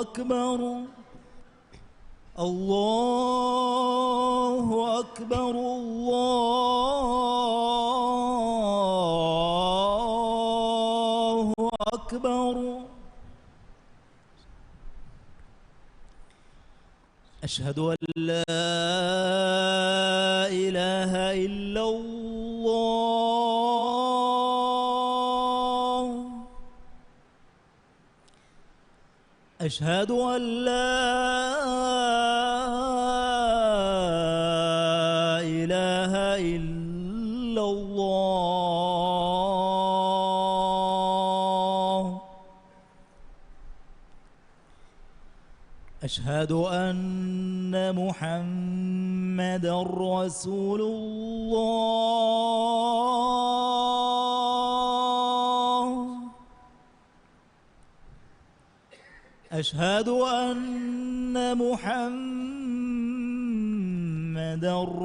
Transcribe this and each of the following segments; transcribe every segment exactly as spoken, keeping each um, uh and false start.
أكبر. الله أكبر، الله أكبر. أشهد أن لا إله إلا الله. أشهد أن لا إله إلا الله. أشهد أن محمدا رسول الله. أشهد أن محمدا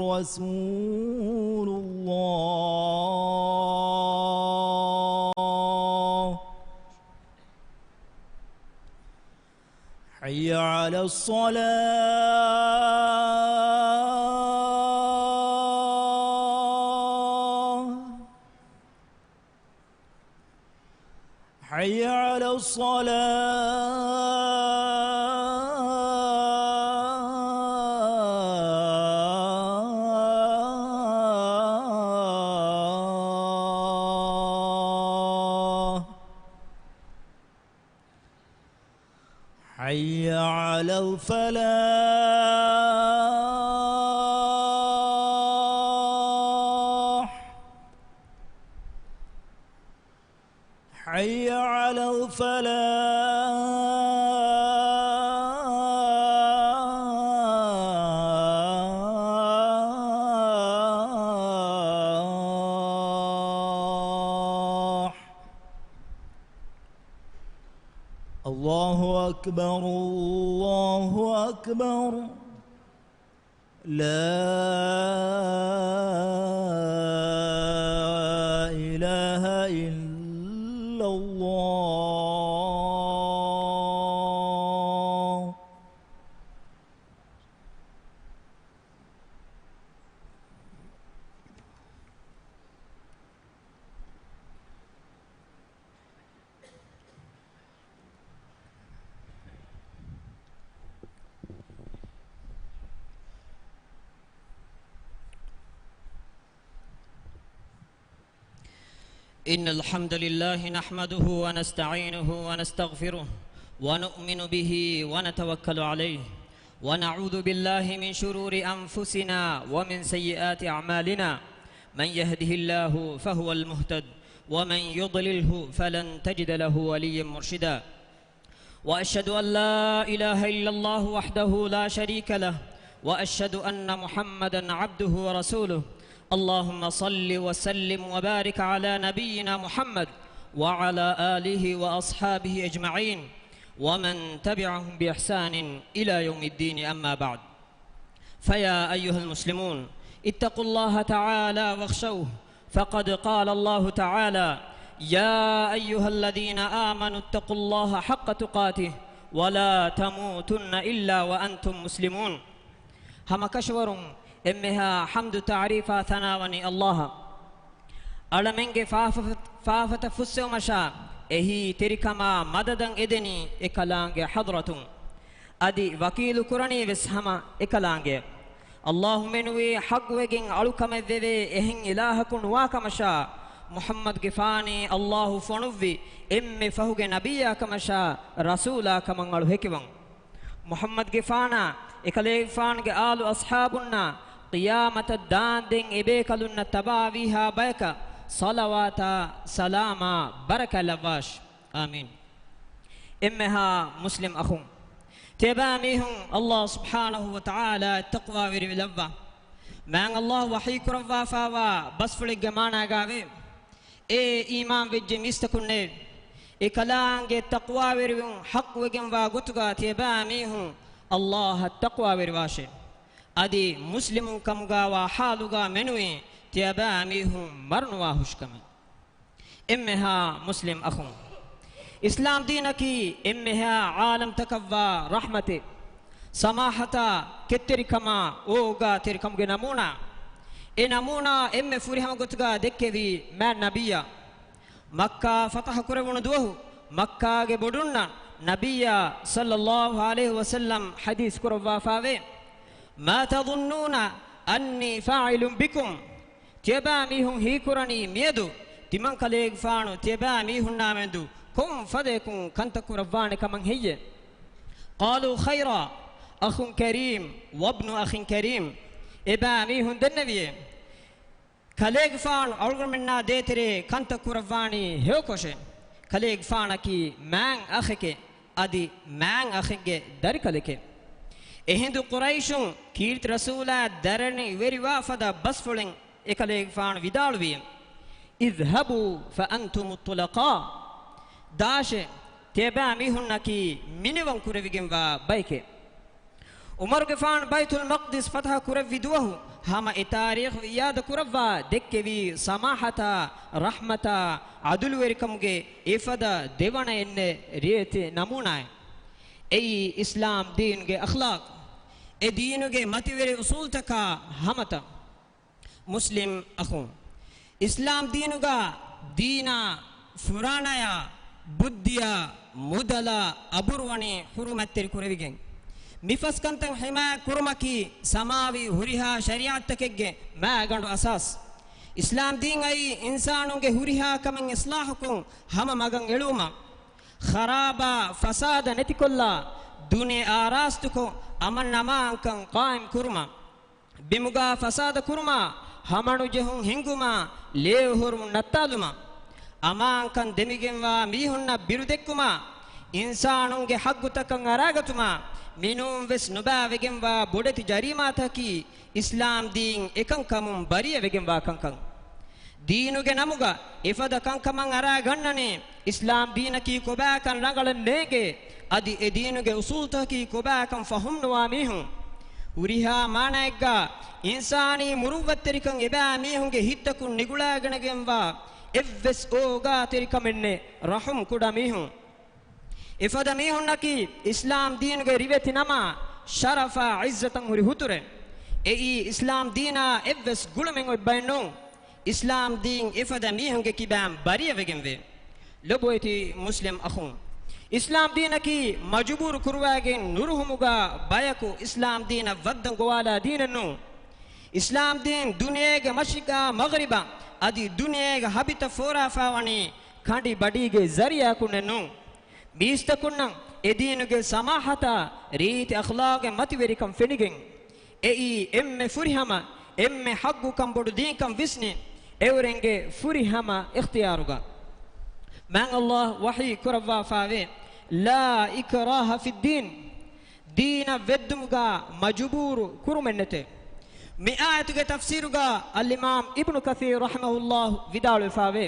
رسول الله. حي على الصلاة. حي على الصلاة. حي على الفلاح. حي على الفلاح. الله أكبر، الله أكبر. لا إله إلا الله. إن الحمد لله نحمده ونستعينه ونستغفره ونؤمن به ونتوكل عليه ونعوذ بالله من شرور أنفسنا ومن سيئات أعمالنا. من يهده الله فهو المهتد ومن يضلله فلن تجد له وليا مرشدا. وأشهد أن لا إله إلا الله وحده لا شريك له، وأشهد أن محمدا عبده ورسوله. اللهم صل وسلم وبارك على نبينا محمد وعلى آله وأصحابه أجمعين ومن تبعهم بإحسان إلى يوم الدين، أما بعد. فيا أيها المسلمون، اتقوا الله تعالى واخشوه، فقد قال الله تعالى: يا أيها الذين آمنوا اتقوا الله حق تقاته ولا تموتن إلا وأنتم مسلمون. ހަމަ ކަށަވަރުން އެންމެހާ ޙަމްދު ތަޢުރީފާ ޘަނާވަނީ ﷲ އަށް. އަޅަމެންގެ ފާފަ-، ފާފަތައް ފުއްސެވުމަށާ އެހީތެރިކަމާ މަދަދަށް އެދެނީ އެކަލާނގެ ޙަޟްރަތުން. އަދި ވަކީލު ކުރަނީ ވެސް ހަމަ އެކަލާނގެ. ﷲ މެނުވީ ޙައްޤުވެގެން އަޅުކަމެއް ވެވޭ އެހެން އިލާހަކު ނުވާކަމަށާ، މުޙައްމަދުގެފާނީ ﷲ ފޮނުއްވި އެންމެ ފަހުގެ ނަބިއްޔާ ކަމަށާ، ރަސޫލާ ކަމަށް އަޅު ހެކިވަން. މުޙައްމަދުގެފާނާ، އެކަލޭގެފާނުގެ އާލު އަޞްޙާބުންނާ، ޤިޔާމަތަށް ދާންދެން އެބޭކަލުންނަށް ތަބާވީހާ ބަޔަކަށް ޞަލަވާތާ ސަލާމާ ބަރަކާތް ލައްވާށި. އާމީން. އެންމެހާ މުސްލިމް އަޚުން، ތިޔަބައިމީހުން ﷲ ސުބްޙާނަހޫ ވަތަޢާލާއަށް ތަޤްވާވެރިވެލައްވާ. މާތް ﷲ ވަޙީކުރައްވާފާވާ ބަސްފުޅެއްގެ މާނާގައިވޭ، އޭ އީމާންވެއްޖެ މީސްތަކުންނޭ! އެކަލާނގެ ތަޤްވާވެރިވުން ޙައްޤުވެގެންވާ ގޮތުގަ ތިޔަބައިމީހުން ﷲ އަށް ތަޤްވާވެރިވާށޭ. އަދި މުސްލިމުން ކަމުގައިވާ ޙާލުގަ މެނުވީ ތިޔަބައިމީހުން މަރުނުވާ ހުށިކަމެއް. އެންމެހާ މުސްލިމް އަޚުން، އިސްލާމް ދީނަކީ އެންމެހާ ޢާލަމްތަކަށްވާ ރަޙްމަތެއް، ސަމާޙަތާ، ކެތްތެރިކަމާ، އޯގާތެރިކަމުގެ ނަމޫނާ. އެ ނަމޫނާ އެންމެ ފުރިހަމަ ގޮތުގަ ދެއްކެވީ މާތް ނަބިއްޔާ. މައްކާ ފަތަޙަ ކުރެވުނު ދުވަހު، މައްކާގެ ބޮޑުންނަށް ނަބިއްޔާ ޞައްލައްލާހު ޢަލައިހި ވަސައްލަމް ޙަދީޘް ކުރައްވާފާވޭ، "ما تظنون أني فاعل بكم؟" ތިޔަބައިމީހުން ހީކުރަނީ މިއަދު ތިމަން ކަލޭގެފާނު ތިޔަބައިމީހުންނާމެދު ކޮން ފަދަޔަކުން ކަންތައް ކުރައްވާނެ ކަމަށް ހެއްޔެ؟ قالوا خيرا، أخ كريم وابن أخ كريم. އެބައިމީހުން ދެންނެވިއޭ، ކަލޭގެފާނު އަޅުގަނޑުމެންނާ ދޭތެރޭ ކަންތައް ކުރައްވާނީ ހެޔޮކޮށޭ. ކަލޭގެފާނަކީ މާތް އަޚެކޭ، އަދި މާތް އަޚެއްގެ ދަރިކަލެކޭ. އެހިނދު ޤުރައިޝުން ކީރިތި ރަސޫލާ ދަރަނިވެރިވާ ފަދަ ބަސްފުޅެއް އެކަލޭގެފާނު ވިދާޅުވިއޭ، "اذهبوا فأنتم الطلقاء." ދާށޭ، ތިޔަބައިމީހުންނަކީ މިނިވަން ކުރެވިގެންވާ ބައެކޭ. ޢުމަރުގެފާނު ބައިތުލް މަޤްދިސް ފަތަޙަ ކުރެއްވި ދުވަހު، ހަމަ އެ ތާރީޚު އިޢާދަ ކުރައްވާ ދެއްކެވީ ސަމާޙަތާ، ރަޙްމަތާ، ޢަދުލުވެރިކަމުގެ އެފަދަ ދެވަނަ އެންމެ ރޭތި ނަމޫނާއެއް. އެއީ އިސްލާމް ދީނުގެ އަޚްލާޤް. އެ ދީނުގެ މަތިވެރި އުޞޫލްތަކާ ހަމަތައް. މުސްލިމް އަޚުން، އިސްލާމް ދީނުގަ ދީނާ، ފުރާނަޔާ، ބުއްދިޔާ، މުދަލާ އަބުރުވަނީ ޙުރުމަތްތެރި ކުރެވިގެން. މިފަސް ކަންތައް ޙިމާޔަތް ކުރުމަކީ ސަމާވި ހުރިހާ ޝަރީޢަތްތަކެއްގެ މާގަނޑު އަސާސް. އިސްލާމް ދީން އައީ އިންސާނުންގެ ހުރިހާ ކަމެއް އިޞްލާޙުކޮށް، ހަމަ މަގަށް އެޅުވުމަށް. ޚަރާބާ ފަސާދަ ނެތިކޮށްލާ، ދުނިޔެ އާރާސްތުކޮށް، އަމަން އަމާންކަން ޤާއިމް ކުރުމަށް. ބިމުގަ ފަސާދަ ކުރުމާ، ހަމަނުޖެހުން ހިންގުމާ، ލޭވަހުރުމުން ނައްތާލުމާ، އަމާންކަން ދެމިގެންވާ މީހުންނަށް ބިރުދެއްކުމާ، އިންސާނުންގެ ޙައްޤުތަކަށް އަރާގަތުމާ، މިނޫންވެސް ނުބައިވެގެންވާ ބޮޑެތި ޖަރީމާތަކީ އިސްލާމް ދީން އެކަންކަމުން ބަރީއަވެގެންވާ ކަންކަން. ދީނުގެ ނަމުގަ އެފަދަ ކަންކަމަށް އަރާ ގަންނަނީ، އިސްލާމް ދީނަކީ ކޮބާކަން ރަނގަޅަށް ނޭނގޭ، އަދި އެ ދީނުގެ އުޞޫލްތަކަކީ ކޮބާކަން ފަހުމްނުވާ މީހުން. ހުރިހާ މާނައެއްގަ އިންސާނީ މުރުއްވަތްތެރިކަން އެބައިމީހުންގެ ހިތްތަކުން ނިގުޅާގަނެގެންވާ އެއްވެސް އޯގާތެރިކަމެއްނެއް ރަޙުމް ކުޑަ މީހުން. އެފަދަ މީހުންނަކީ އިސްލާމް ދީނުގެ ރިވެތި ނަމާ، ޝަރަފާ ޢިއްޒަތަށް ހުރި ހުތުރެއް. އެއީ އިސްލާމް ދީނާ އެއްވެސް ގުޅުމެއް އޮތް ބައެއް ނޫން. އިސްލާމް ދީން އެފަދަ މީހުންގެ ކިބާން ބަރީއަވެގެންވޭ. ލޮބުވެތި މުސްލިމް އަޚުން، އިސްލާމް ދީނަކީ މަޖުބޫރު ކުރުވާގެން ނުރުހުމުގަ ބަޔަކު އިސްލާމް ދީނަށް ވައްދަން ގޮވާލާ ދީނެއް ނޫން. އިސްލާމް ދީން ދުނިޔޭގެ މަޝްރިޤާ މަޣްރިބަށް އަދި ދުނިޔޭގެ ހަބިތައް ފޯރާފާވަނީ ކަނޑި ބަޑީގެ ޒަރިއާކުންނެއް ނޫން. މީސްތަކުންނަށް އެ ދީނުގެ ސަމާޙަތާ، ރީތި އަޚްލާޤުގެ މަތިވެރިކަން ފެނިގެން، އެއީ އެންމެ ފުރިހަމަ، އެންމެ ޙައްޤުކަން ބޮޑު ދީންކަން ވިސްނި، އެއުރެންގެ ފުރިހަމަ އިޚްތިޔާރުގަ. މާތް ﷲ ވަޙީ ކުރައްވާފާވޭ، "لا إكراه في الدين." ދީނަށް ވެއްދުމުގަ މަޖުބޫރު ކުރުމެއް ނެތޭ. މި އާޔަތުގެ ތަފްސީރުގަ އަލްއިމާމް އިބްނު ކަޘީރު ރަޙިމަހުﷲ ވިދާޅުވެފާވޭ،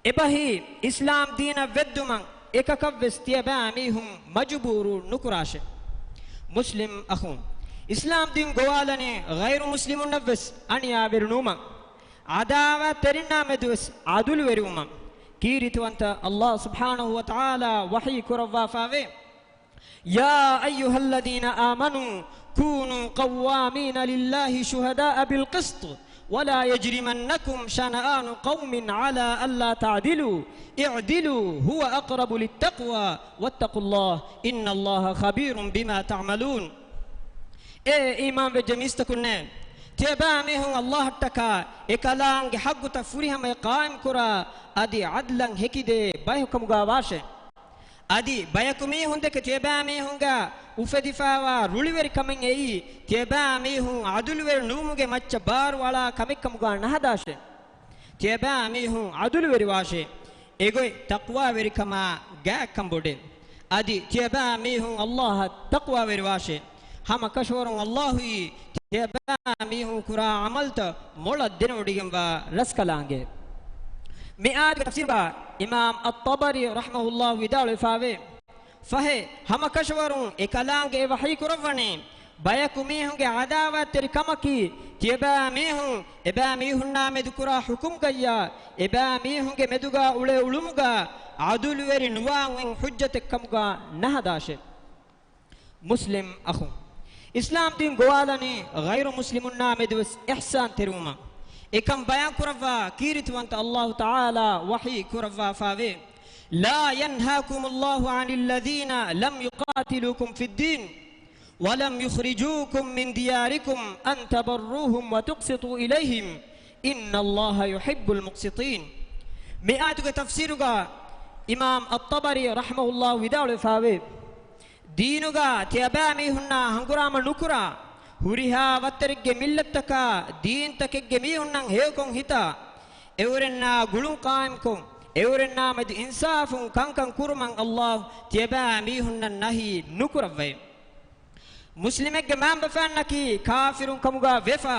އެބަހީ، އިސްލާމް ދީނަށް ވެއްދުމަށް އެކަކަށްވެސް ތިޔަބައިމީހުން މަޖުބޫރު ނުކުރާށޭ. މުސްލިމް އަޚުން، އިސްލާމް ދީން ގޮވާލަނީ ޣައިރު މުސްލިމުންނަށްވެސް އަނިޔާވެރި ނުވުމަށް، ޢަދާވާތްތެރިންނާ މެދުވެސް ޢަދުލުވެރިވުމަށް. ކީރިތިވަންތަ ﷲ ސުބްޙާނަހޫ ވަތަޢާލާ ވަޙީ ކުރައްވާފާވޭ، يا أيها الذين آمنوا كونوا قوامين لله شهداء بالقسط ولا يجرمنكم شنآن قوم على ألا تعدلوا اعدلوا هو أقرب للتقوى واتقوا الله إن الله خبير بما تعملون. އޭ އީމާންވެއްޖެ މީސްތަކުންނޭ! ތިޔަބައިމީހުން ﷲ އަށްޓަކާ އެކަލާނގެ ޙައްޤުތައް ފުރިހަމަޔަށް ޤާއިމްކުރާ، އަދި ޢަދްލަށް ހެކިދޭ ބަޔަކުކަމުގަ ވާށޭ. އަދި ބަޔަކު މީހުންދެކެ ތިޔަބައިމީހުންގަ އުފެދިފާވާ ރުޅިވެރިކަމެއް އެއީ، ތިޔަބައިމީހުން ޢަދުލުވެރި ނުވުމުގެ މައްޗަށް ބާރުއަޅާ ކަމެއްކަމުގަ ނަހަދާށޭ. ތިޔަބައިމީހުން ޢަދުލުވެރިވާށޭ. އެގޮތް ތަޤްވާވެރިކަމާ ގާތްކަން ބޮޑޭ. އަދި ތިޔަބައިމީހުން ﷲ އަށް ތަޤްވާވެރިވާށޭ. ހަމަ ކަށަވަރުން ﷲ އީ ތިޔަބައިމީހުން ކުރާ ޢަމަލްތައް މޮޅަށް ދެނެވޮޑިގެންވާ ރަސްކަލާނގެ. މި އާޔަތުގެ ތަފްސީރުގަ އިމާމް އައްޠަބަރީ ރަޙިމަހުﷲ ވިދާޅުވެފާވޭ، ފަހެ، ހަމަ ކަށަވަރުން އެ ކަލާނގެ އެ ވަޙީ ކުރައްވަނީ، ބަޔަކު މީހުންގެ ޢަދާވާތްތެރި ކަމަކީ، ތިޔަބައިމީހުން އެބައިމީހުންނާ މެދު ކުރާ ޙުކުމްގައްޔާ، އެބައިމީހުންގެ މެދުގަ އުޅޭ އުޅުމުގަ ޢަދުލުވެރި ނުވާން އޮތް ޙުއްޖަތެއް ކަމުގަ ނަހަދާށޭ. މުސްލިމް އަޚުން، އިސްލާމް ދީން ގޮވާލަނީ ޣައިރު މުސްލިމުންނާ މެދުވެސް އިޙްސާން ތެރިވުމަށް. އެކަން ބަޔާން ކުރައްވާ ކީރިތިވަންތަ ﷲ ތަޢާލާ ވަޙީ ކުރައްވާފާވޭ، لا ينهاكم الله عن الذين لم يقاتلوكم في الدين ولم يخرجوكم من دياركم أن تبروهم وتقسطوا إليهم إن الله يحب المقسطين. މި އާޔަތުގެ ތަފްސީރުގަ އިމާމް އައްޠަބަރީ ރަޙްމަހުﷲ ވިދާޅުވެފާވޭ، ދީނުގަ ތިޔަބައިމީހުންނާ ހަނގުރާމަ ނުކުރާ، ހުރިހާ ވައްތަރެއްގެ މިއްލަތްތަކާ ދީންތަކެއްގެ މީހުންނަށް ހެޔޮކޮށް ހިތާ، އެއުރެންނާ ގުޅުން ޤާއިމްކޮށް، އެއުރެންނާ މެދު އިންސާފުން ކަންކަން ކުރުމަށް ﷲ ތިޔަބައިމީހުންނަށް ނަހީ ނުކުރައްވައޭ. މުސްލިމެއްގެ މައިންބަފައިންނަކީ ކާފިރުން ކަމުގަ ވެފަ،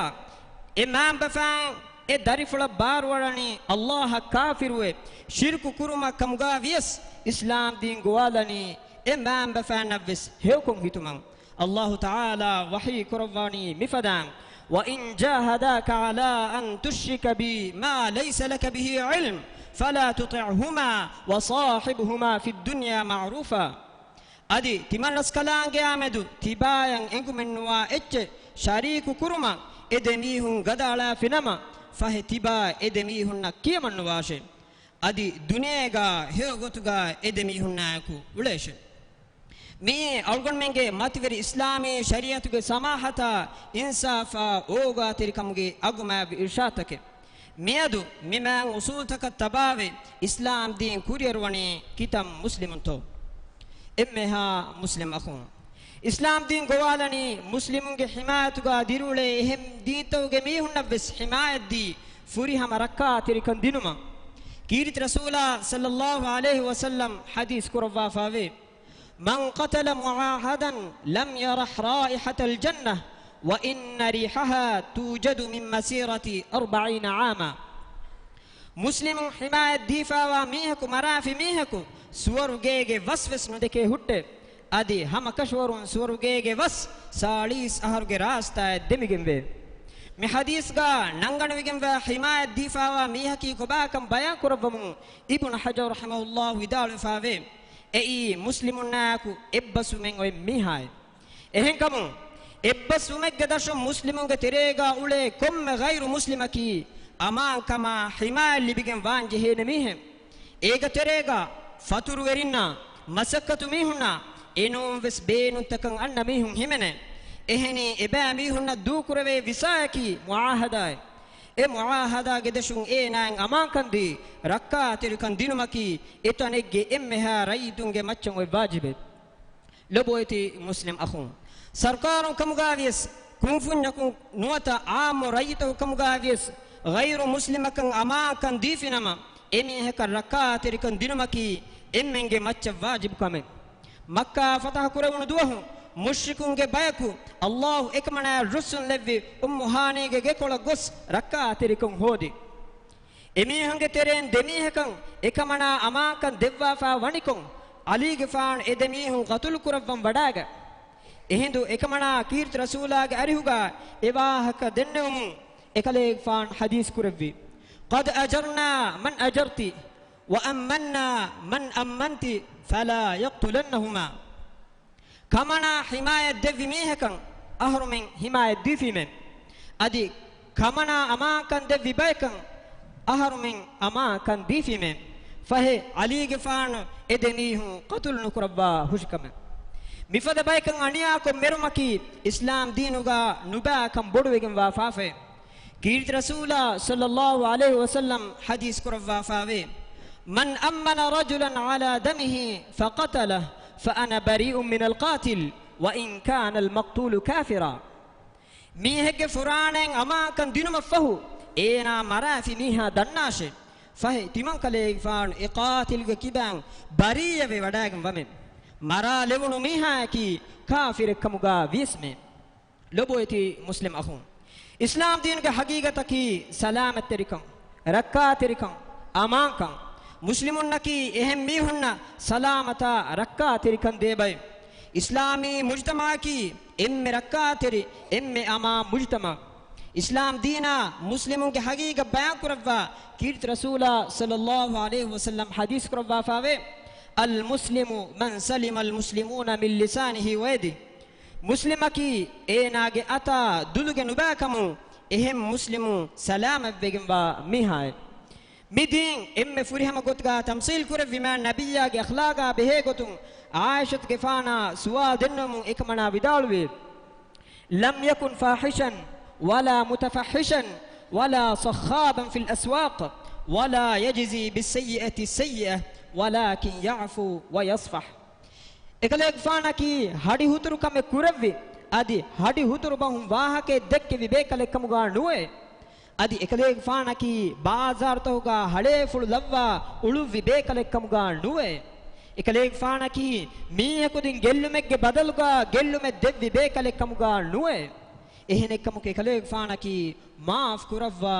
އެ މައިންބަފައިން އެ ދަރިފުޅަށް ބާރުއަޅަނީ ﷲ އަށް ކާފިރުވެ، ޝިރުކު ކުރުމަށް ކަމުގަ ވިޔަސް، އިސްލާމް ދީން ގޮވާލަނީ އެ މައިންބަފައިންނަށްވެސް ހެޔޮކޮށް ހިތުމަށް. ﷲ ތަޢާލާ ވަޙީ ކުރައްވަނީ މިފަދައިން، وإن جاهداك على أن تشرك بي ما ليس لك به علم فلا تطعهما وصاحبهما في الدنيا معروفا. އަދި ތިމަންރަސްކަލާނގެއާ މެދު ތިބާޔަށް އެނގުމެއްނުވާ އެއްޗެއް ޝަރީކު ކުރުމަށް އެ ދެމީހުން ގަދައަޅާފިނަމަ، ފަހެ ތިބާ އެ ދެމީހުންނަށް ކިޔަމަންނުވާށޭ. އަދި ދުނިޔޭގަ ހެޔޮ ގޮތުގަ އެ ދެމީހުންނާއެކު އުޅޭށޭ. މިއީ އަޅުގަނޑުމެންގެ މަތިވެރި އިސްލާމީ ޝަރީޢަތުގެ ސަމާޙަތާ، އިންސާފާ، އޯގާތެރިކަމުގެ އަގުމާތްވި އިރްޝާދުތަކެއް. މިއަދު މި މާތް އުޞޫލުތަކަށް ތަބާވެ، އިސްލާމް ދީން ކުރިއަރުވަނީ ކިތަން މުސްލިމުންތޯ؟ އެންމެހާ މުސްލިމް އަޚުން، އިސްލާމް ދީން ގޮވާލަނީ މުސްލިމުންގެ ޙިމާޔަތުގަ ދިރިއުޅޭ އެހެން ދީންތަކުގެ މީހުންނަށްވެސް ޙިމާޔަތްދީ، ފުރިހަމަ ރައްކާތެރިކަން ދިނުމަށް. ކީރިތި ރަސޫލާ ޞައްލައްލާހު ޢަލައިހި ވަސައްލަމް ޙަދީޘް ކުރައްވާފާވޭ، من قتل معاهدا لم يرح رائحة الجنة وإن ريحها توجد من مسيرة أربعين عاما. މުސްލިމުން ޙިމާޔަތް ދީފާވާ މީހަކު މަރާފި މީހަކު ސުވަރުގޭގެ ވަސްވެސް ނުދެކޭ ހުއްޓެ. އަދި ހަމަކަށަވަރުން ސުވަރުގޭގެ ވަސް ސާޅީސް އަހަރުގެ ރާސްތާއެއް ދެމިގެންވޭ. މި ޙަދީޘްގަ ނަންގަނެވިގެންވާ ޙިމާޔަތް ދީފާވާ މީހަކީ ކޮބާކަން ބަޔާން ކުރައްވަމުން އިބްނު ޙަޖަރު ރަޙިމަހުﷲ ވިދާޅުވެފާވޭ، އެއީ މުސްލިމުންނާއެކު އެއްބަސްވުމެއް އޮތް މީހާއެއް. އެހެންކަމުން، އެއްބަސްވުމެއްގެ ދަށުން މުސްލިމުންގެ ތެރޭގަ އުޅޭ ކޮންމެ ޣައިރު މުސްލިމަކީ އަމާންކަމާ ޙިމާޔަތް ލިބިގެން ވާން ޖެހޭނެ މީހެއް. އޭގެ ތެރޭގަ ފަތުރުވެރިންނާ، މަސައްކަތު މީހުންނާ، އެނޫންވެސް ބޭނުންތަކަށް އަންނަ މީހުން ހިމެނޭ. އެހެނީ، އެބައިމީހުންނަށް ދޫކުރެވޭ ވިސާޔަކީ މުޢާހަދާއެއް. އެ މުޢާހަދާގެ ދަށުން އޭނާއަށް އަމާންކަންދީ، ރައްކާތެރިކަން ދިނުމަކީ އެތަނެއްގެ އެންމެހާ ރައްޔިތުންގެ މައްޗަށް އޮތް ވާޖިބެއް. ލޮބުވެތި މުސްލިމް އަޚުން، ސަރުކާރުން ކަމުގަ ވިޔަސް، ކުންފުންޏަކުން ނުވަތަ ޢާއްމު ރައްޔިތަކު ކަމުގަ ވިޔަސް، ޣައިރު މުސްލިމަކަށް އަމާންކަން ދީފިނަމަ، އެމީހަކަށް ރައްކާތެރިކަން ދިނުމަކީ އެންމެންގެ މައްޗަށް ވާޖިބު ކަމެއް. މައްކާ ފަތަޙަ ކުރެވުނު ދުވަހު މުޝްރިކުންގެ ބަޔަކު ﷲ އެކަމަނާ ރުއްސުން ލެއްވި އުއްމު ހާނީގެ ގެކޮޅަށް ގޮސް ރައްކާތެރިކަން ހޯދި. އެމީހުންގެ ތެރެއިން ދެމީހަކަށް އެކަމަނާ އަމާންކަން ދެއްވާފާ ވަނިކޮށް، ޢަލީގެފާނު އެ ދެމީހުން ޤަތުލު ކުރައްވަން ވަޑާގަ. އެހިނދު އެކަމަނާ ކީރިތި ރަސޫލާގެ އަރިހުގަ އެ ވާހަކަ ދެންނެވުމުން، އެކަލޭގެފާނު ޙަދީޘް ކުރެއްވި، قد أجرنا من أجرت وأمنا من أمنت فلا يقتلنهما. ކަމަނާ ޙިމާޔަތް ދެއްވި މީހަކަށް އަހަރުމެން ޙިމާޔަތް ދީފީމޭ. އަދި ކަމަނާ އަމާންކަން ދެއްވި ބަޔަކަށް އަހަރުމެން އަމާންކަން ދީފީމޭ. ފަހެ، ޢަލީގެފާނު އެ ދެމީހުން ޤަތުލު ނުކުރައްވާ ހުށިކަމެއް. މިފަދަ ބަޔަކަށް އަނިޔާކޮށް މެރުމަކީ އިސްލާމް ދީނުގަ ނުބައިކަން ބޮޑުވެގެންވާ ފާފައެއް. ކީރިތި ރަސޫލާ ޞައްލައްލާހު ޢަލައިހި ވަސައްލަމް ޙަދީޘް ކުރައްވާފާވޭ، من أمن رجلا على دمه فقتله فأنا بريء من القاتل وإن كان المقتول كافرا. މީހެއްގެ ފުރާނައިން އަމާންކަން ދިނުމަށްފަހު، އޭނާ މަރާފި މީހާ ދަންނާށޭ. ފަހެ، ތިމަންކަލޭގެފާނު އެ ޤާތިލުގެ ކިބައިން ބަރީއަވެ ވަޑައިގެން ވަމޭ. މަރާލެވުނު މީހާޔަކީ ކާފިރެއްކަމުގަ ވިޔަސްމޭ. ލޮބުވެތި މުސްލިމް އަޚުން، އިސްލާމް ދީނުގެ ޙަޤީޤަތަކީ ސަލާމަތްތެރިކަން، ރައްކާތެރިކަން، އަމާންކަން. މުސްލިމުންނަކީ އެހެން މީހުންނަށް ސަލާމަތާ ރައްކާތެރިކަން ދޭ ބައެއް. އިސްލާމީ މުޖުތަމަޢަކީ އެންމެ ރައްކާތެރި، އެންމެ އަމާން މުޖުތަމަޢު. އިސްލާމް ދީނާ މުސްލިމުންގެ ހަގީގަތް ބަޔާން ކުރައްވާ ކީރިތި ރަސޫލާ ޞައްލައްލާހު ޢަލައިހި ވަސައްލަމް ޙަދީޘް ކުރައްވާފާވޭ، المسلم من سلم المسلمون من لسانه ويده. މުސްލިމަކީ އޭނާގެ އަތާ ދުލުގެ ނުބައިކަމުން އެހެން މުސްލިމުން ސަލާމަތްވެގެންވާ މީހާއެއް. މި ދީން އެންމެ ފުރިހަމަ ގޮތުގަ ތަމްސީލް ކުރެއްވި މާތް ނަބިއްޔާގެ އަޚްލާގާ ބެހޭ ގޮތުން ޢާއިޝަތުގެފާނާ ސުވާލު ދެންނެވުމުން އެކަމަނާ ވިދާޅުވި، لم يكن فاحشا ولا متفحشا ولا صخابا في الأسواق ولا يجزي بالسيئة السيئة ولكن يعفو ويصفح. އެކަލޭގެފާނަކީ ހަޑިހުތުރު ކަމެއް ކުރެއްވި، އަދި ހަޑިހުތުރު ބަހުން ވާހަކައެއް ދެއްކެވި ބޭކަލެއް ކަމުގަ ނުވޭ. އަދި އެކަލޭގެފާނަކީ ބާޒާރުތަކުގަ ހަޅޭފުޅު ލައްވާ އުޅުއްވި ބޭކަލެއް ކަމުގަ ނުވޭ. އެކަލޭގެފާނަކީ މީހަކުދިން ގެއްލުމެއްގެ ބަދަލުގަ ގެއްލުމެއް ދެއްވި ބޭކަލެއް ކަމުގަ ނުވޭ. އެހެނެއްކަމަކު އެކަލޭގެފާނަކީ މާފް ކުރައްވާ،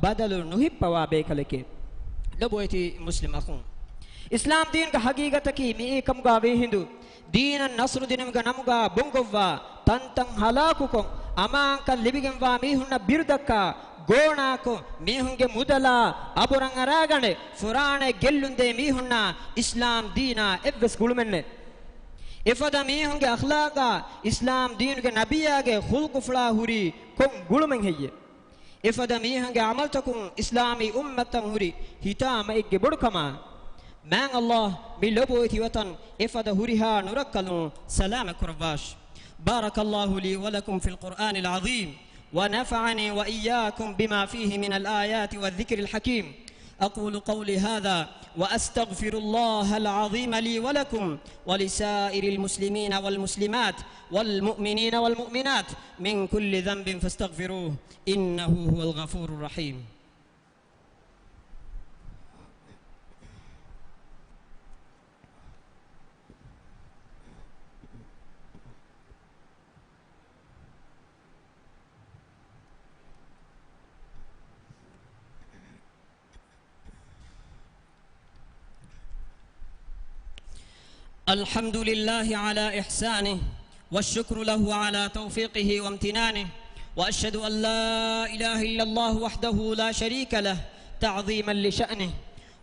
ބަދަލު ނުހިއްޕަވާ ބޭކަލެކޭ. ލޮބުވެތި މުސްލިމް އަޚުން، އިސްލާމް ދީނުގެ ހަގީގަތަކީ މިއީ ކަމުގަ ވީހިނދު، ދީނަށް ނަޞްރު ދިނުމުގެ ނަމުގަ ބޮންގޮއްވާ، ތަންތަން ހަލާކުކޮށް، އަމާންކަން ލިބިގެންވާ މީހުންނަށް ބިރުދައްކާ، ގޯނާކޮށް، މީހުންގެ މުދަލާ އަބުރަށް އަރާގަނެ، ފުރާނައަށް ގެއްލުންދޭ މީހުންނާ އިސްލާމް ދީނާ އެއްވެސް ގުޅުމެއް ނެތް. އެފަދަ މީހުންގެ އަޚްލާގާ އިސްލާމް ދީނުގެ ނަބިއްޔާގެ ޚުލްޤުފުޅާ ހުރީ ކޮން ގުޅުމެއް ހެއްޔެވެ؟ އެފަދަ މީހުންގެ ޢަމަލުތަކުން އިސްލާމީ އުއްމަތަށް ހުރި ހިތާމައެއްގެ ބޮޑުކަމާ، މާތް ﷲ މި ލޮބުވެތި ވަތަން އެފަދަ ހުރިހާ ނުރައްކަލުން ސަލާމަތް ކުރައްވާށި. بارك الله لي ولكم في القرآن العظيم، ونفعني وإياكم بما فيه من الآيات والذكر الحكيم. أقول قولي هذا وأستغفر الله العظيم لي ولكم ولسائر المسلمين والمسلمات والمؤمنين والمؤمنات من كل ذنب فاستغفروه إنه هو الغفور الرحيم. الحمد لله على إحسانه، والشكر له على توفيقه وامتنانه، وأشهد أن لا إله إلا الله وحده لا شريك له تعظيما لشأنه،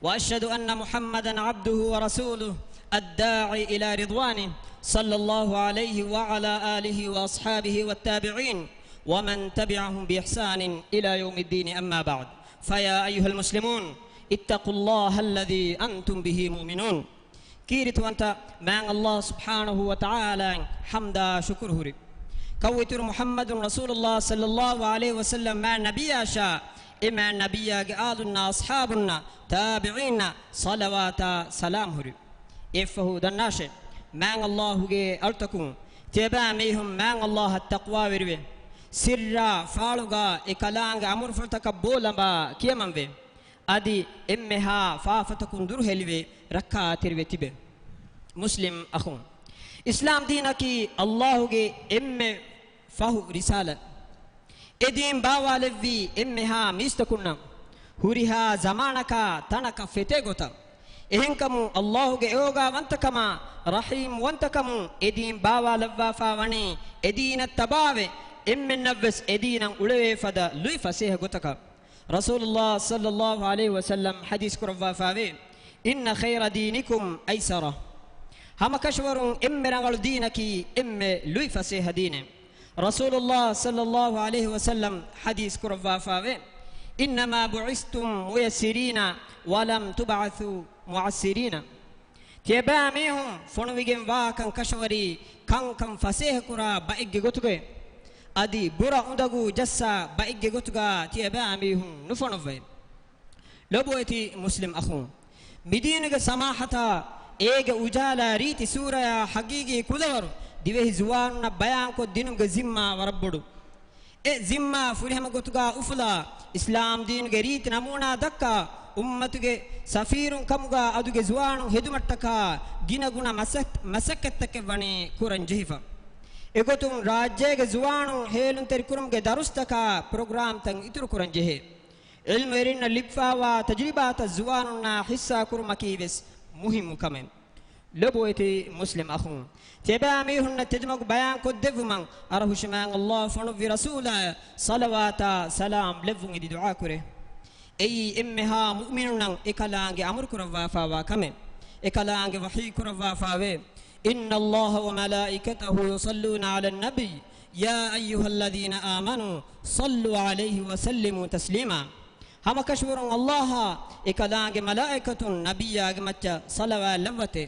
وأشهد أن محمدا عبده ورسوله الداعي إلى رضوانه، صلى الله عليه وعلى آله وأصحابه والتابعين ومن تبعهم بإحسان إلى يوم الدين، أما بعد، فيا أيها المسلمون، اتقوا الله الذي أنتم به مؤمنون. ކީރިތިވަންތަ މާތް ﷲ ސުބްޙާނަހޫ ވަތަޢާލާއަށް ޙަމްދާ ޝުކުރު ހުރި. ކައު އިތުރު މުޙައްމަދު ރަސޫލުﷲ ޞައްލައްލާހު ޢަލައިހި ވަސައްލަމް މާތް ނަބިއްޔާއަށާ، އެ މާތް ނަބިއްޔާގެ އާލުންނާ، އަޞްޙާބުންނާ، ތާބިޢީންނާ ޞަލަވާތާ ސަލާމް ހުރި. އެއަށްފަހު ދަންނާށޭ، މާތް ﷲގެ އަޅުތަކުން ތިޔަބައިމީހުން މާތް ﷲއަށް ތަޤްވާވެރިވެ، ސިއްރާ ފާޅުގަ އެ ކަލާނގެ އަމުރުފުޅުތަކަށް ބޯލަނބާ ކިޔަމަންވެ، އަދި އެންމެހާ ފާފަތަކުން ދުރުހެލިވެ، ރައްކާތެރިވެ ތިބެ. މުސްލިމް އަޚުން، އިސްލާމް ދީނަކީ ﷲގެ އެންމެ ފަހު ރިސާލަތް. އެ ދީން ބާވާލެއްވީ އެންމެހާ މީސްތަކުންނަށް، ހުރިހާ ޒަމާނަކާ ތަނަކަށް ފެތޭ ގޮތަށް. އެހެންކަމުން ﷲގެ އެއޯގާވަންތަކަމާ ރަޙީމްވަންތަކަމުން އެ ދީން ބާވާލައްވާފާ ވަނީ އެ ދީނަށް ތަބާވެ، އެންމެންނަށްވެސް އެ ދީނަށް އުޅެވޭ ފަދަ ލުއި ފަސޭހަ ގޮތަކަށް. ރަސޫލުﷲ ޞައްލައްލާހު ޢަލައިހި ވަސައްލަމް ޙަދީޘް ކުރައްވާފާވޭ، إن خير دينكم أيسره. ހަމަކަށަވަރުން އެންމެ ރަނގަޅު ދީނަކީ އެންމެ ލުއި ފަސޭހަ ދީނެއް. ރަސޫލުﷲ ޞައްލައްލާހު ޢަލައިހި ވަސައްލަމް ޙަދީޘް ކުރައްވާފާވޭ، إنما بعثتم ميسرين ولم تبعثوا معسرين. ތިޔަބައިމީހުން ފޮނުވިގެންވާކަން ކަށަވަރީ ކަންކަން ފަސޭހަކުރާ ބައެއްގެ ގޮތުގައި، އަދި ބުރަ އުނދަގޫ ޖައްސާ ބައެއްގެ ގޮތުގަ ތިޔަބައިމީހުން ނުފޮނުއްވައެވެ. ލޮބުވެތި މުސްލިމް އަޚުން، މިދީނުގެ ސަމާޙަތާ، އޭގެ އުޖާލާ ރީތި ސޫރަޔާ ޙަޤީޤީ ކުލަވަރު ދިވެހި ޒުވާނުންނަށް ބަޔާންކޮށް ދިނުމުގެ ޒިންމާ ވަރަށް ބޮޑު. އެ ޒިންމާ ފުރިހަމަ ގޮތުގަ އުފުލާ، އިސްލާމް ދީނުގެ ރީތި ނަމޫނާ ދައްކާ، އުއްމަތުގެ ސަފީރުން ކަމުގަ އަދުގެ ޒުވާނުން ހެދުމަށްޓަކާ ގިނަގުނަ މަސައް-، މަސައްކަތްތަކެއް ވަނީ ކުރަން ޖެހިފަ. އެގޮތުން ރާއްޖޭގެ ޒުވާނުން ހޭލުންތެރިކުރުމުގެ ދަރުސްތަކާ ޕްރޮގްރާމްތައް އިތުރުކުރަން ޖެހޭ. ޢިލްމުވެރިންނަށް ލިބިފާވާ ތަޖުރިބާތައް ޒުވާނުންނާ ޙިއްޞާކުރުމަކީ ވެސް މުހިއްމު ކަމެއް. ލޮބުވެތި މުސްލިމް އަޚުން، ތިޔަބައިމީހުންނަށް ތެދުމަގު ބަޔާންކޮށްދެއްވުމަށް އަރަހުށިމާތް ﷲ ފޮނުއްވި ރަސޫލާއަށް ޞަލަވާތާ ސަލާމް ލެއްވުން އެދި ދުޢާކުރޭ. އެއީ އެންމެހާ މުއުމިނުންނަށް އެކަލާނގެ އަމުރުކުރައްވާފާވާ ކަމެއް. އެކަލާނގެ ވަޙީކުރައްވާފާވޭ، إن الله وملائكته يصلون على النبي يا أيها الذين آمنوا صلوا عليه وسلموا تسليما. ހަމަކަށަވަރުން ﷲ އާ އެކަލާނގެ މަލާއިކަތުން ނަބިއްޔާގެ މައްޗަށް ޞަލަވާތް ލައްވަތޭ.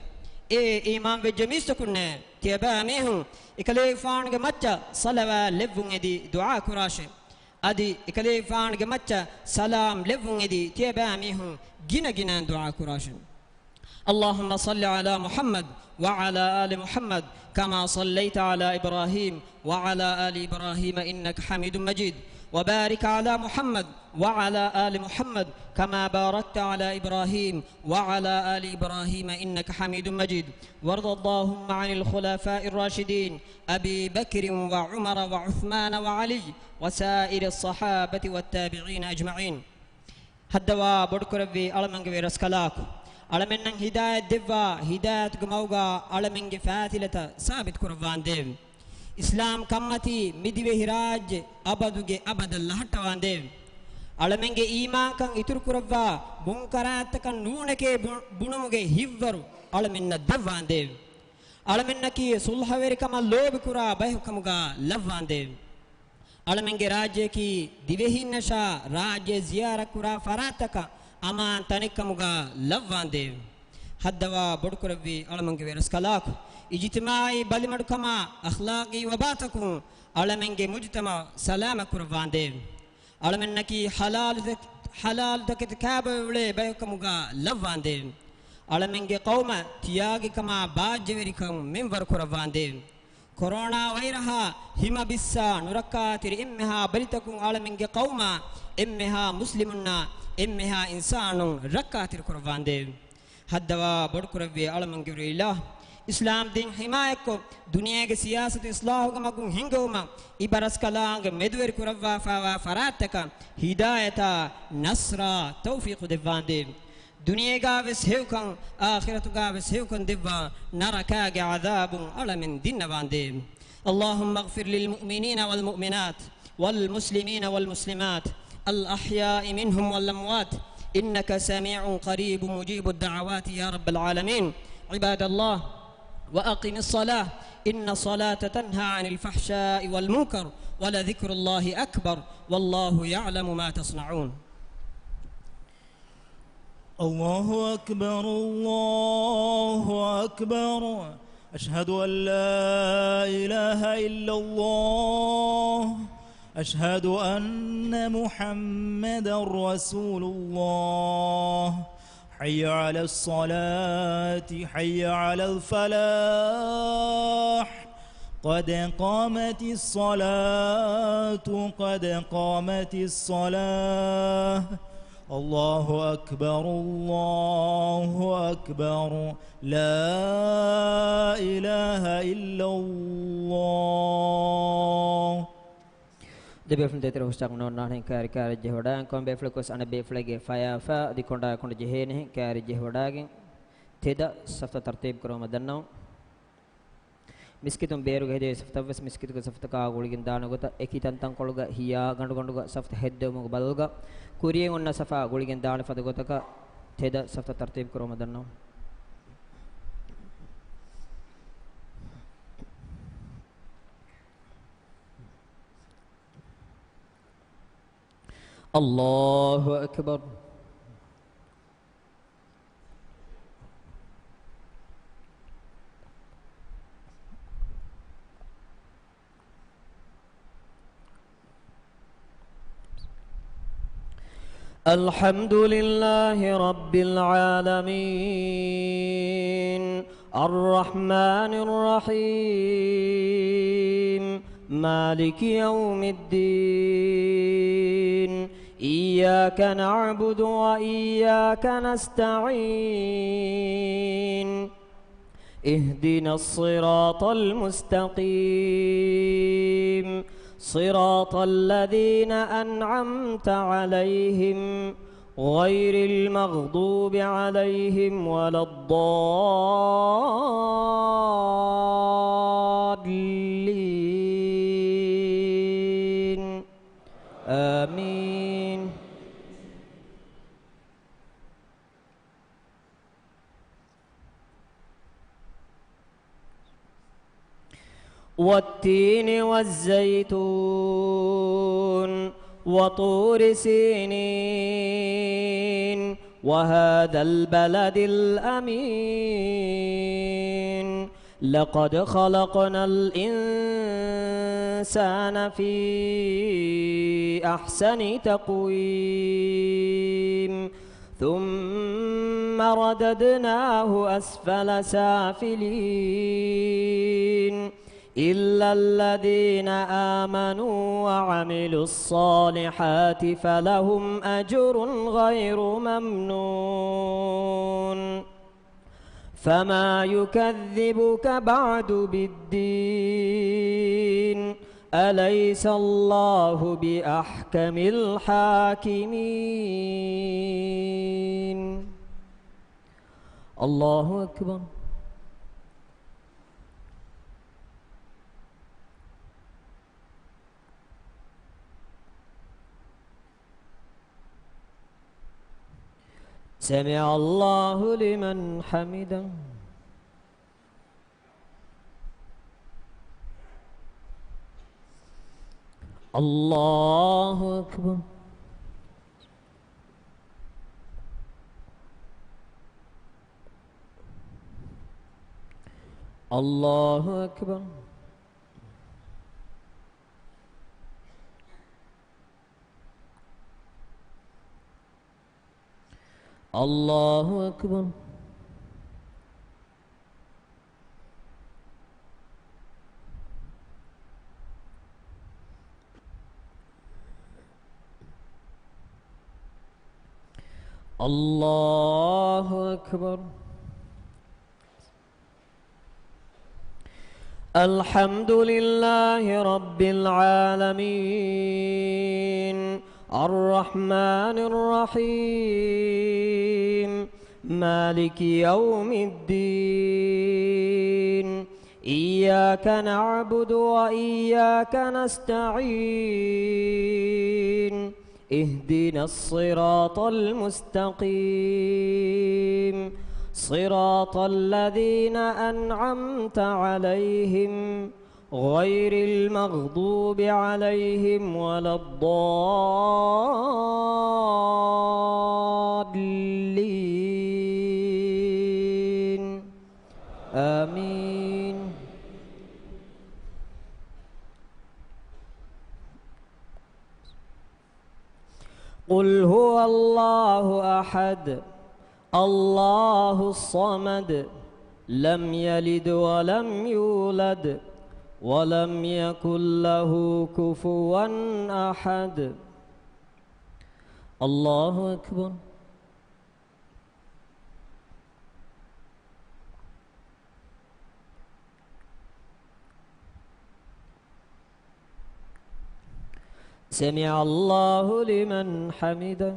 އޭ އީމާންވެއްޖެ މީސްތަކުންނޭ! ތިޔަބައިމީހުން އެކަލޭގެފާނުގެ މައްޗަށް ޞަލަވާތް ލެއްވުން އެދި ދުޢާކުރާށޭ. އަދި އެކަލޭގެފާނުގެ މައްޗަށް ސަލާމް ލެއްވުން އެދި ތިޔަބައިމީހުން ގިނަގިނައިން ދުޢާކުރާށޭ. اللهم صل على محمد وعلى آل محمد كما صليت على إبراهيم وعلى آل إبراهيم إنك حميد مجيد، وبارك على محمد وعلى آل محمد كما باركت على إبراهيم وعلى آل إبراهيم إنك حميد مجيد، وارض اللهم عن الخلفاء الراشدين أبي بكر وعمر وعثمان وعلي وسائر الصحابة والتابعين أجمعين. ހައްދަވާ ބޮޑުކުރެއްވި އަޅަމެންގެ ރަސްކަލާކޮ، އަޅަމެންނަށް ހިދާޔަތް ދެއްވާ، ހިދާޔަތުގެ މަގުގާ އަޅަމެންގެ ފާތިލަތައް ސާބިތު ކުރައްވާނދޭވެ. އިސްލާމް ކަންމަތީ މި ދިވެހިރާއްޖެ އަބަދުގެ އަބަދަށް ލަހައްޓަވާނދޭވެ. އަޅަމެންގެ އީމާންކަން އިތުރުކުރައްވާ، މުންކަރާތްތަކަށް ނޫނެކޭ ބު-، ބުނުމުގެ ހިތްވަރު އަޅަމެންނަށް ދެއްވާނދޭވެ. އަޅަމެންނަކީ ޞުލްޙަވެރިކަމަށް ލޯބިކުރާ ބަޔަކު ކަމުގާ ލައްވާނދޭވެ. އަޅަމެންގެ ރާއްޖެއަކީ ދިވެހީންނަށާ ރާއްޖެ ޒިޔާރަތްކުރާ ފަރާތްތަކަށް އަމާން ތަނެއްކަމުގާ ލައްވާނދޭވެ. ހައްދަވާ ބޮޑުކުރެއްވި އަޅަމެންގެ ރަސްކަލާކޮ، އިޖްތިމާޢީ ބަލިމަޑުކަމާ އަޚްލާޤީ ވަބާތަކުން އަޅަމެންގެ މުޖުތަމަޢު ސަލާމަތްކުރައްވާނދޭވެ. އަޅަމެންނަކީ ޙަލާލުތަ-، ޙަލާލުތަކެތި ކާބަވެ އުޅޭ ބަޔަކު ކަމުގާ ލައްވާނދޭވެ. އަޅަމެންގެ ޤައުމަށް ތިޔާގިކަމާ ބާއްޖަވެރިކަން މިންވަރު ކުރައްވާނދޭވެ. ކޮރޯނާ ވައިރަހާ ހިމަ ބިއްސާ ނުރައްކާތެރި އެންމެހާ ބަލިތަކުން އަޅަމެންގެ ޤައުމާ އެންމެހާ މުސްލިމުންނާ އެންމެހާ އިންސާނުން ރައްކާތެރި ކުރައްވާނދޭވެ. ހައްދަވާ ބޮޑުކުރެއްވި އަޅަމެންގެ ރުއިލާ، އިސްލާމް ދީން ޙިމާޔަތްކޮށް، ދުނިޔޭގެ ސިޔާސަތު އިޞްލާޙުގެ މަގުން ހިންގެވުމަށް އިބަރަސްކަލާނގެ މެދުވެރި ކުރައްވާފާވާ ފަރާތްތަކަށް ހިދާޔަތާ ނަޞްރާ ތައުފީޤު ދެއްވާނދޭވެ. ދުނިޔޭގާވެސް ހެޔޮކަން، އާޚިރަތުގާވެސް ހެޔޮކަން ދެއްވާ، ނަރަކާގެ ޢަޛާބުން އަޅަމެން ދިންނަވާނދޭވެ. اللهم اغفر للمؤمنين والمؤمنات والمسلمين والمسلمات الأحياء منهم والأموات إنك سميع قريب مجيب الدعوات يا رب العالمين. عباد الله، وأقم الصلاة إن الصلاة تنهى عن الفحشاء والمنكر ولذكر الله أكبر والله يعلم ما تصنعون. الله أكبر، الله أكبر. أشهد أن لا إله إلا الله. أشهد أن محمدا رسول الله. حي على الصلاة، حي على الفلاح. قد قامت الصلاة، قد قامت الصلاة. الله أكبر، الله أكبر. لا إله إلا الله. ދެބޭފުޅުން ދޭތެރެ ހުސްޓާކު ނޯންނާނެ ކާރި ކާރި ޖެހިވަޑާގެން ކޮން ބޭފުޅަކުވެސް އަނެއް ބޭފުޅެއްގެ ފަޔާފާ އަދި ކޮނޑާ ކޮނޑު ޖެހޭނެހެން ކާރި ޖެހިވަޑާގެން ތެދަށް ސަފްތައް ތަރްތީބު ކުރުމަށް ދަންނަވަން. މިސްކިތުން ބޭރުގަ ހެދޭ ސަފްތައްވެސް މިސްކިތުގެ ސަފްތަކާ ގުޅިގެން ދާނެ ގޮތަށް އެކި ތަންތަންކޮޅުގަ ހިޔާ ގަނޑުގަނޑުގަ ސަފްތައް ހެއްދެވުމުގެ ބަދަލުގަ ކުރިޔަށް އޮންނަ ސަފާ ގުޅިގެން ދާނެ ފަދަ ގޮތަކަށް ތެދަށް ސަފްތައް ތަރްތީބު ކުރުމަށް ދަންނަވަން. الله أكبر. الحمد لله رب العالمين، الرحمن الرحيم، مالك يوم الدين، إياك نعبد وإياك نستعين، اهدنا الصراط المستقيم، صراط الذين أنعمت عليهم، غير المغضوب عليهم ولا الضالين. آمين. والتين والزيتون وطور سينين وهذا البلد الأمين. لقد خلقنا الإنسان في أحسن تقويم. ثم رددناه أسفل سافلين. إلا الذين آمنوا وعملوا الصالحات فلهم أجر غير ممنون. فما يكذبك بعد بالدين. أليس الله بأحكم الحاكمين. الله أكبر. سمع الله لمن حمده. الله أكبر. الله أكبر. الله أكبر. الله أكبر. الحمد لله رب العالمين. الرحمن الرحيم. مالك يوم الدين. إياك نعبد وإياك نستعين. اهدنا الصراط المستقيم. صراط الذين أنعمت عليهم غير المغضوب عليهم ولا الضالين. آمين. قل هو الله أحد، الله الصمد، لم يلد ولم يولد، ولم يكن له كفوا أحد. الله أكبر. سمع الله لمن حمده.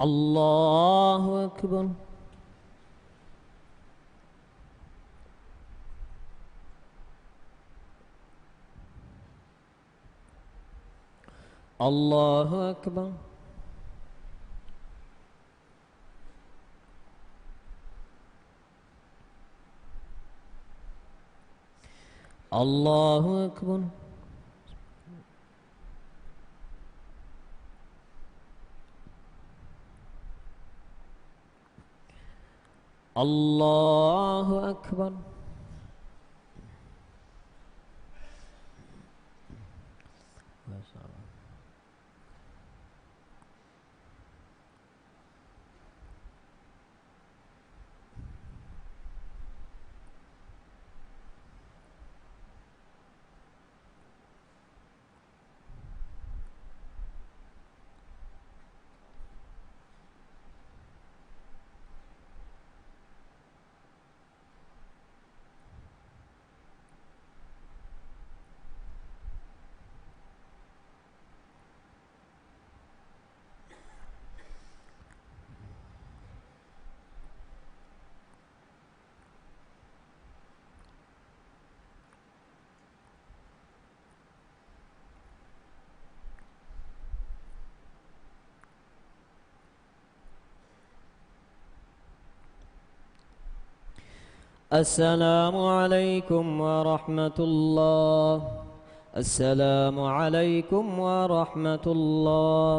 الله أكبر. الله أكبر. الله أكبر. الله أكبر. ما شاء الله. السلام عليكم ورحمة الله. السلام عليكم ورحمة الله.